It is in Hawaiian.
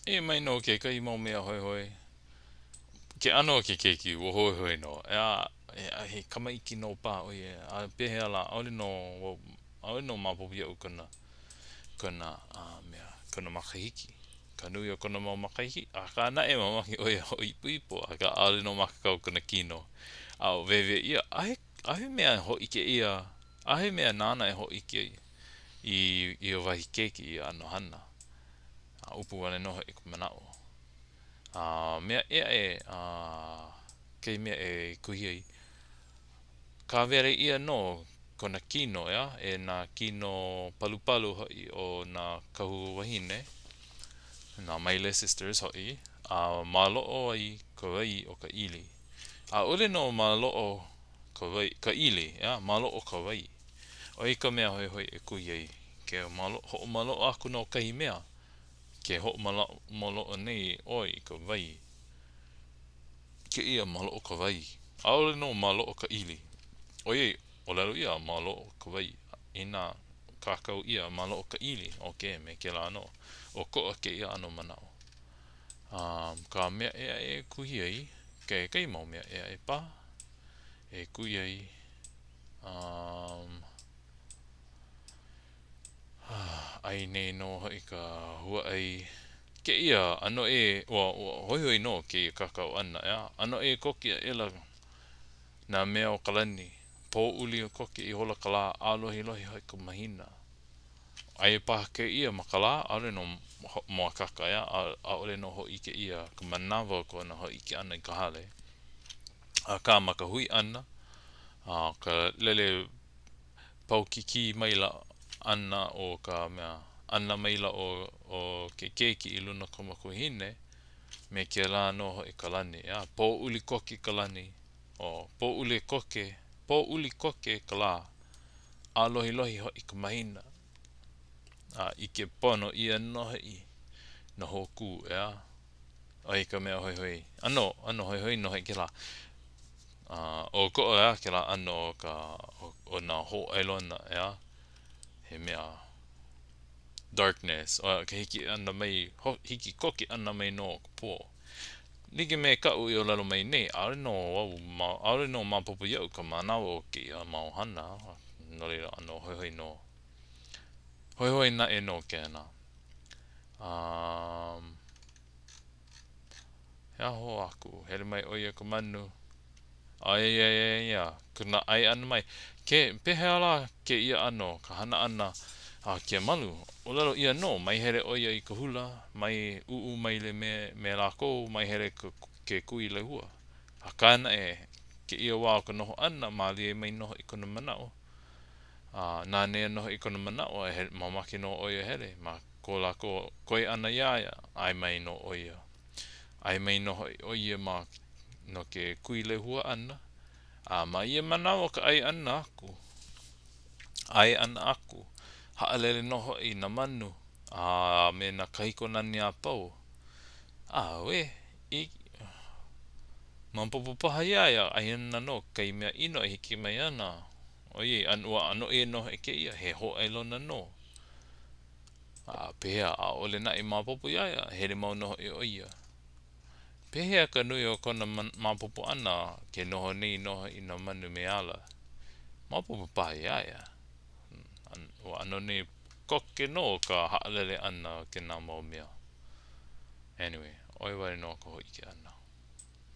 Eia mai nō kekahi mau mea hoihoi. Ke ʻano o ke keiki, ua hoihoi nō. ʻEā, he kamaiki nō paha ʻo ia. A pehea lā, ʻaʻole nō wau, ʻaʻole nō maopopo iaʻu kona, kona, a mea, kona makahiki. Ka nui o kona mau makahiki, akā naʻe, mamake ʻo ia hoʻoipoipo, akā ʻaʻole nō makakau kona kino. A wēwē ʻia, ʻaʻohe, ʻaʻohe mea e hōʻike ʻia, ʻaʻohe mea nāna e hōʻike i ia wahi keiki i ia ʻano hana. A ʻupu wale nō hoʻi ka manaʻo. A mea ʻē aʻe a kahi mea e kuhi ai, kāwele ʻia nō kona kino, ʻeā, e nā kino palupalu hoʻi o nā kahu wahine, nā Maile Sisters hoʻi, a maloʻo ai ka wai o ka ʻili. ʻAʻole nō maloʻo ka wai, ka ʻili, ʻeā, maloʻo ka wai. ʻO ia ka mea hoihoi e kuhi ai, ke hoʻomaloʻo aku nō kahi mea, ke hoʻomaloʻo nei ʻoe i ka wai. Kēia maloʻo ka wai. ʻAʻole nō maloʻo ka ʻili. ʻOiai, ʻōlelo ʻia maloʻo ka wai, inā kākau ʻia maloʻo ka ʻili, okay, me kēlā nō. ʻOkoʻa kēia ʻano manaʻo. Um, ka mea ʻē aʻe e kuhi ai, kekahi mau mea ʻē aʻe paha e kuhi ai, Um, ʻai nei nō hoʻi ka huaʻai. Kēia ʻano ʻē, ua, ua hoihoi nō kēia kākau ʻana, ʻeā? ʻAno ʻē koke aʻela nā mea o ka lani. Pōʻuli koke ihola ka lā, ʻālohilohi hoʻi ka mahina. Aia paha kēia ma ka lā, ʻaʻole nō mōakāka, ʻeā? ʻAʻole nō hōʻike ʻia ka manawa o kona hōʻike ʻana i ka hale. Akā ma ka hui ʻana, a ka lele paukikī maila ʻana o ka mea, ʻana maila o, o ke keiki i luna o ka makuahine, me kēlā nō hoʻi ka lani, ʻeā, pōʻuli koke ka lani, o, pōʻuli koke, pōʻuli koke ka lā, ʻālohilohi hoʻi ka mahina, a ʻike pono ʻia nō hoʻi nā hōkū, ʻeā. ʻO ia ka mea hoihoi. ʻAno, ʻano hoihoi nō hoʻi kēlā. A, ʻokoʻa ʻeā kēlā ʻano o ka, o nā hōʻailona, ʻeā? He mea darkness, ʻo ka hiki ʻana mai, hiki koke ʻana mai nō o ka pō. Like me kaʻu i ʻōlelo mai nei, ʻaʻole nō au, ʻaʻole nō maopopo iaʻu ka manawa o kēia mau hana, no laila ʻano hoihoi nō. Hoihoi naʻe nō kēnā. Um, he aho aku, hele mai ʻo ia ka manu. Aia ia ia ia, kona ʻai ʻana mai. Ke, pehea lā kēia ʻano, ka hana ʻana a ke malu? ʻŌlelo ʻia nō, mai hele ʻo ia i ka hula, mai ʻuʻu maile me, me lākou, mai hele ke, ke kui lehua. Akā naʻe, kēia wā o ka noho ʻana, mālie mai nō hoʻi kona manaʻo. A nanea nō hoʻi kona manaʻo, e hele, mamake nō ʻo ia e hele ma ko lākou koi ʻana iā ia, ʻae mai nō ʻo ia. ʻAe mai nō hoʻi ʻo ia ma no ke kui lehua ʻana, a ma ia manawa o ka ʻai ʻana aku, ʻai ʻana aku, haʻalele nō hoʻi nā manu a me nā kahiko nani a pau. Auē! I maopopo paha iā ia, aia ana nō kahi mea ʻino e hiki mai ana. ʻOiai, ua ʻano ʻē nō hoʻi kēia, he hōʻailona nō. A pehea, ʻaʻole naʻe maopopo iā ia, hele mau nō hoʻi ʻo ia. Pehea ka nui o kona maopopo ʻana ke noho nei nō hoʻi nā manu me ala? Maopopo paha iā ia. Ua ʻano nei koke nō ka haʻalele ʻana o kēnā mau mea. Anyway, ʻo ia wale nō ka hōʻike ʻana.